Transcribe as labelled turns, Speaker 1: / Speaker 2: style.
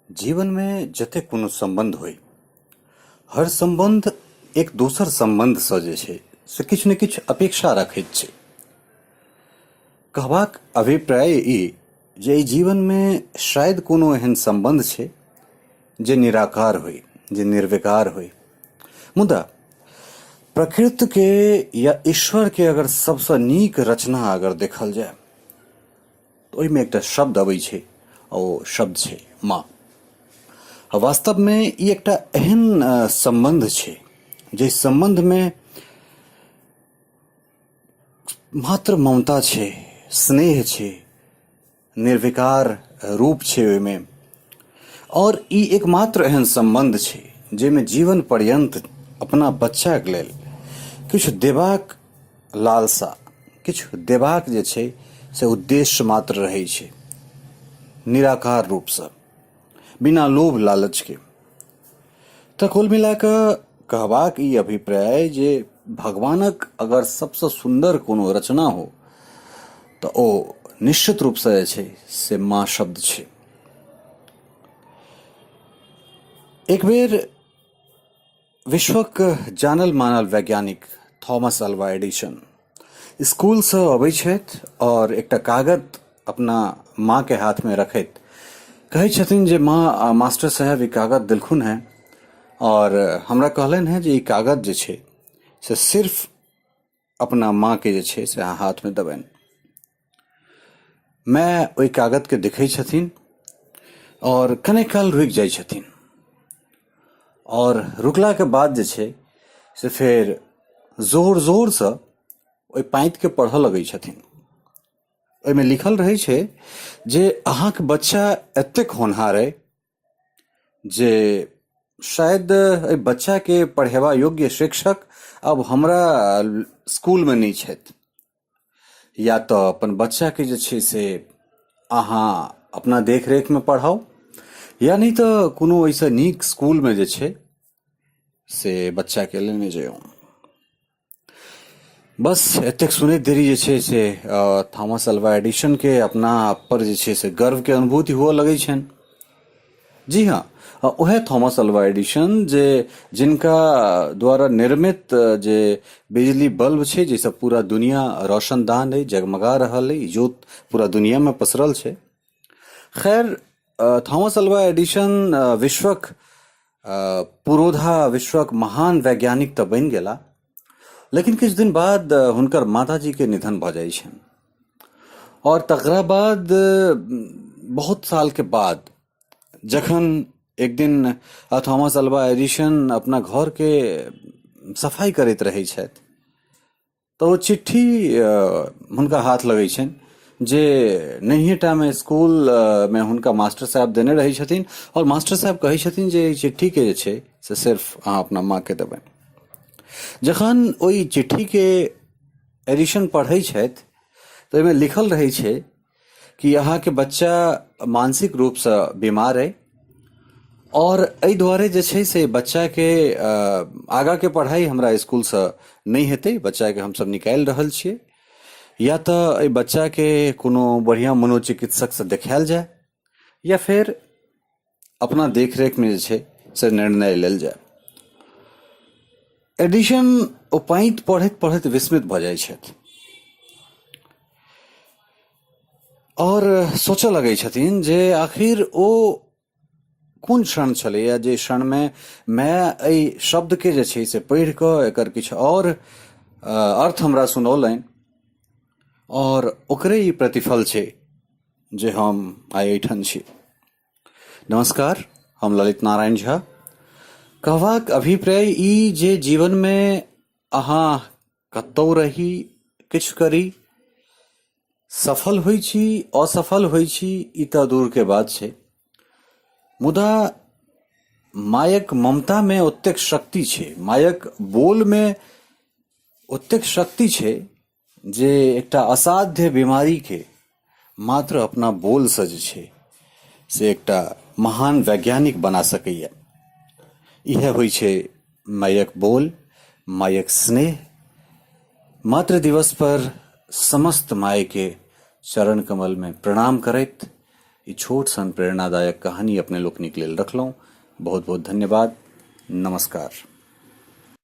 Speaker 1: जीवनमे जतेक कोनो सम्बन्ध होइ हर सम्बन्ध एक दोसर सम्बन्धसँ जे छै से किछु ने किछु अपेक्षा रखैत छै कहबाक अभिप्राय ई जे एहि जीवनमे शायद कोनो एहन सम्बन्ध छै जे निराकार होइ जे निर्विकार होइ मुदा प्रकृतिके या ईश्वरके अगर सभसँ नीक रचना अगर देखल जाय तऽ ओहिमे एकटा शब्द अबै छै आ ओ शब्द छै माँ आ वास्तवमे ई एकटा एहन सम्बन्ध छै जाहि सम्बन्धमे मात्र ममता छै स्नेह छै निर्विकार रूप छै ओहिमे आओर ई एकमात्र एहन सम्बन्ध छै जाहिमे जीवन पर्यन्त अपना बच्चाके लेल किछु देबाक लालसा किछु देबाक जे छै से उद्देश्य मात्र रहै छै निराकार रूपसँ बिना लोभ लालचके तऽ कुल मिला कऽ कहबाक ई अभिप्राय जे भगवानक अगर सबसँ सुन्दर कोनो रचना हो तऽ ओ निश्चित रूपसँ जे छै से माँ शब्द छै एक बेर विश्वक जानल मानल वैज्ञानिक थॉमस अल्वा एडिसन स्कूलसँ अबै छथि आओर एकटा कागत अपना माँके हाथमे रखैत कहै छथिन जे माँ मास्टर साहेब ई कागत देलखुन हेँ आओर हमरा कहलनि हेँ जे ई कागत जे छै से सिर्फ अपना माँके जे छै से अहाँ हाथमे देबनि माय ओहि कागतके देखै छथिन आओर कने काल रुकि जाइ छथिन आओर रुकलाके बाद जे छै से फेर जोर जोरसँ ओहि पाँतिके पढ़ऽ लगै छथिन ओहिमे लिखल रहै छै जे अहाँके बच्चा एतेक होनहार अइ जे शायद एहि बच्चाके पढ़ेबा योग्य शिक्षक आब हमरा स्कूलमे नहि छथि या तऽ अपन बच्चाके जे छै से अहाँ अपना देखरेखमे पढ़ाउ या नहि तऽ कोनो ओहिसँ नीक स्कूलमे जे छै से बच्चाके लेने जइयौ बस एतेक सुनैत देरी जे छै से थॉमस अल्वा एडिसनके अपना आपपर जे छै से गर्वके अनुभूति हुअ लगै छनि जी हँ उएह थॉमस अल्वा एडिसन जे जिनका द्वारा निर्मित जे बिजली बल्ब छै जाहिसँ पूरा दुनिया रोशनदान अइ जगमगा रहल अइ इजोत पूरा दुनियामे पसरल छै खैर थॉमस अल्वा एडिसन विश्वक पुरोधा विश्वक महान वैज्ञानिक तऽ बनि गेला लेकिन किछु दिन बाद हुनकर माताजीके निधन भऽ जाइ छनि आओर तकरा बाद बहुत सालके बाद जखन एक दिन थॉमस अल्वा एडिसन अपना घरके सफाइ करैत रहै छथि तऽ ओ चिट्ठी हुनका हाथ लगै छनि जे नहिएटामे स्कूलमे हुनका मास्टर साहेब देने रहै छथिन आओर मास्टर साहेब कहै छथिन जे एहि चिट्ठीके जे छै से सिर्फ अहाँ अपना माँके देबनि जखन ओहि चिट्ठीके एडिशन पढ़ै छथि तऽ ओहिमे लिखल रहै छै कि अहाँके बच्चा मानसिक रूपसँ बीमार अइ आओर एहि दुआरे जे छै से बच्चाके आगाँके पढ़ाइ हमरा इसकुलसँ नहि हेतै बच्चाके हमसभ निकालि रहल छियै या तऽ एहि बच्चाके कोनो बढ़िआँ मनोचिकित्सकसँ देखायल जाय या फेर अपना देखरेखमे जे छै से निर्णय लेल जाय एडिशन ओ पाँति पढ़ैत पढ़ैत विस्मित भऽ जाइ छथि आओर सोचऽ लगै छथिन जे आखिर ओ कोन क्षण छलैए जे क्षणमे माय एहि शब्दके जे छै से पढ़ि कऽ एकर किछु आओर अर्थ हमरा सुनौलनि आओर ओकरे ई प्रतिफल छै जे हम आइ एहिठाम छी नमस्कार हम ललित नारायण झा कहबाक अभिप्राय ई जे जीवनमे अहाँ कतहु रही किछु करी सफल होइ छी असफल होइ छी ई तऽ दूरके बात छै मुदा मायक ममतामे ओतेक शक्ति छै मायक बोलमे ओतेक शक्ति छै जे एकटा असाध्य बीमारीके मात्र अपना बोलसँ जे छै से एकटा महान वैज्ञानिक बना सकैए इएह होइ छै मायक बोल मायक स्नेह मातृ दिवसपर समस्त मायके चरण कमलमे प्रणाम करैत ई छोट सन प्रेरणादायक कहानी अपने लोकनिक लेल रखलहुँ। बहुत बहुत धन्यवाद। नमस्कार।